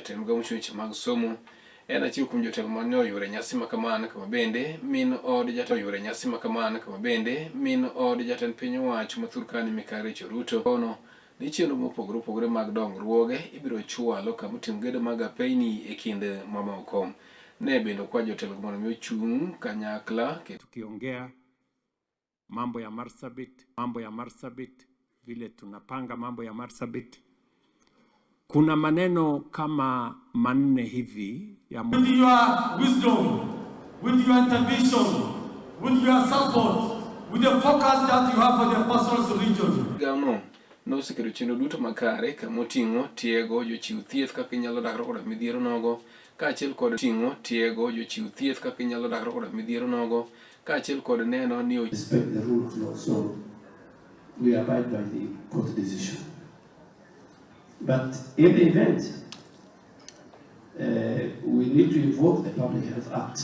Jatend migao mochung' weche mag somo en achiel kuom jotelo mane oyuoro e nyasi ma kamano kama bende min od jatend oyuoro e nyasi ma kamano kama bende min od jatend piny owacho ma Turkana Mikayi Rachel Ruto kono ni chenro mopogore opogore mag dongruoge ibiro chwalo kama oting'o gedo mag apeyni e kind mamoko. Ne bende okwa jotelo mondo mi ochung' kanyakla Tukiongea mambo ya Marsabit, mambo ya Marsabit, vile tunapanga mambo ya Marsabit, kuna maneno kama manne hivi ya With your wisdom, with your intervention, with your support, with the focus that you have for the pastoral region. Migawono noseketo chenro duto makare kama oting'o tiego jochiw thieth kaka inyalo dakre koda midhiero nogo kaachiel kod ting'o tiego jochiw thieth kaka inyalo dakre koda midhiero nogo kaachiel kod neno ni Respect the rule of law, so we abide by the court decision. But in the event, we need to invoke the Public Health Act,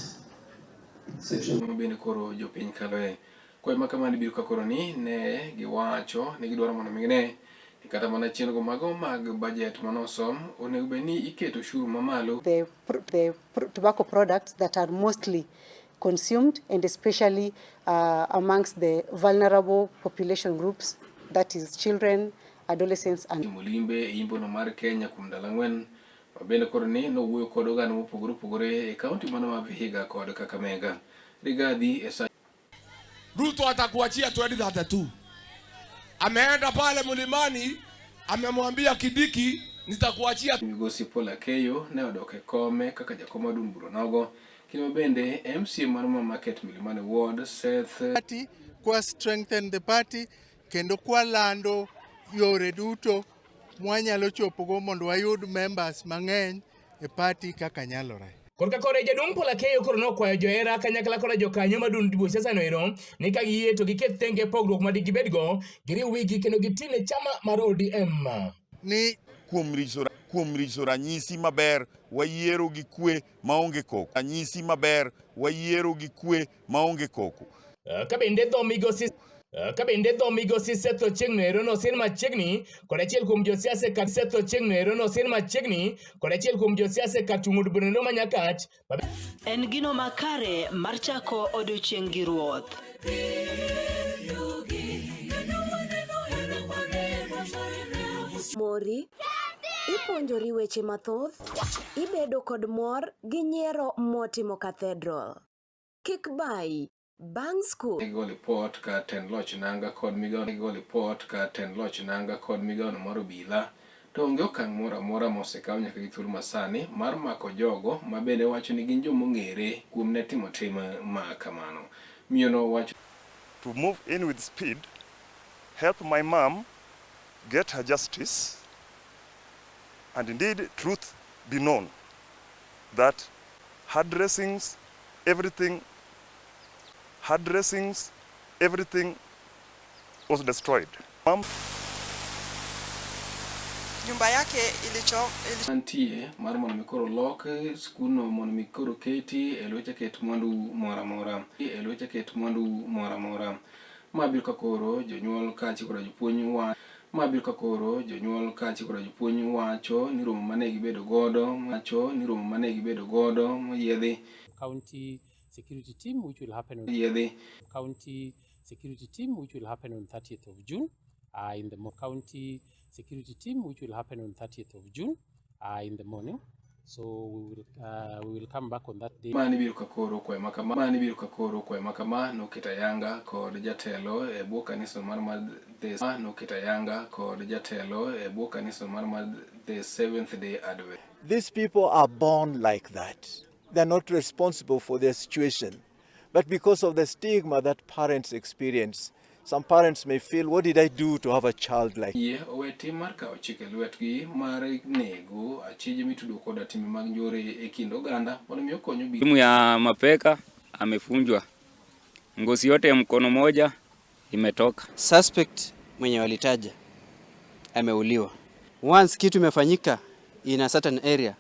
section ma bende koro jopiny kaloe. Kwayo ma kamano biro ka koro ni ne giwacho ni gidwaro mondo mi gine ni kata mana chenro mago mag budget manosom onego bed ni iketo ushuru mamalo The tobacco products that are mostly consumed and especially amongst the vulnerable population groups, that is children, adolescents and timo limbe e imbono mar Kenya kuom ndalo 4 ma bende koro ni nowuoyo kod oganda mopogore opogore e kaunti mano ma Vihiga kod Kakamega. Rigathi e sa Ruto atakuachia 2032. Ameenda pale mlimani, amemwambia Kindiki, nitakuachia Migosi Paul Akeyo ne odok e kome kaka jakom mar duond bura nogo kendo bende MCA mar ma Market Milimani Ward Seth Party kwa strengthen the party kendo kwalando yore duto mwanyalo chopogo mondo wayud members mang'eny e party kaka nyalore. Korka kore jaduong' Paul Akeyo koro nokwayo johera kanyakla koda jokanyo mar duond buch siasa no ero ni ka giyie to giket thenge pogruok ma digibedgo, giriw wigi kendo gitine chama mar ODM. Ni Kuom rito ranyisi maber wayiero gi kwe maonge koko, ranyisi maber wayiero gi kwe maonge koko. Ka bende dho migosi Seth Ochieng' no ero nosin machiegni kod achiel kuom josiasa e kar Seth Ochieng' no ero nosin machiegni kod achiel kuom josiasa e kar chung' od bura ma Nyakach. En gino makare mar chako odiochieng' gi Ruoth. Mori, ipuonjori weche mathoth, ibedo kod mor gi nyiero motimo cathedral. Kik bayi, bang' skul. Gigo lipot ka tend loch nanga kod migawo gigo lipot ka tend loch nanga kod migawono mar obila to onge okang' moro amora mosekaw nyaka gi thuolo masani mar mako jogo ma bende wacho ni gin jomong'ere kuom ne timo tim ma kamano. Miyono wacho To move in with speed, help my mom get her justice, and indeed truth be known that her dressings, everything, her dressings, everything was destroyed. Mom Nyumba yake ilicho, mantie mar mondo mi koro lok skundno mondo mi koro keti e lwete ket mwandu moro amora e lwete ket mwandu moro amora. Ma biro ka koro jonyuol kaachiel koda jopuonj wa ma biro ka koro jonyuol kaachiel koda jopuonj wacho ni romo mane gibedo godo wacho ni romo mane gibedo godo moyiedhi County security team, which will happen on yiedhi county security team, which will happen on 30th of June, in the county security team, which will happen on 30th of June, in the morning. So we will come back on that day. Mani biro ka koro kwayo makama mani biro ka koro kwayo makama noketo ayanga kod jatelo e bwo kanisa mar the noketo ayanga kod jatelo e bwo kanisa mar the Seventh Day Advent. These people are born like that. They're not responsible for their situation. But because of the stigma that parents experience, some parents may feel, "What did I do to have a child like Yie owe tim mar kawo chik e lwetgi mar nego achije mitudo koda timbe mag njore e kind oganda mondo mi okony obila. Timu ya mapeka amefunjwa ngozi yote ya mkono moja imetoka. Suspect mwenye walitaja ameuliwa. Once kitu imefanyika in a certain area.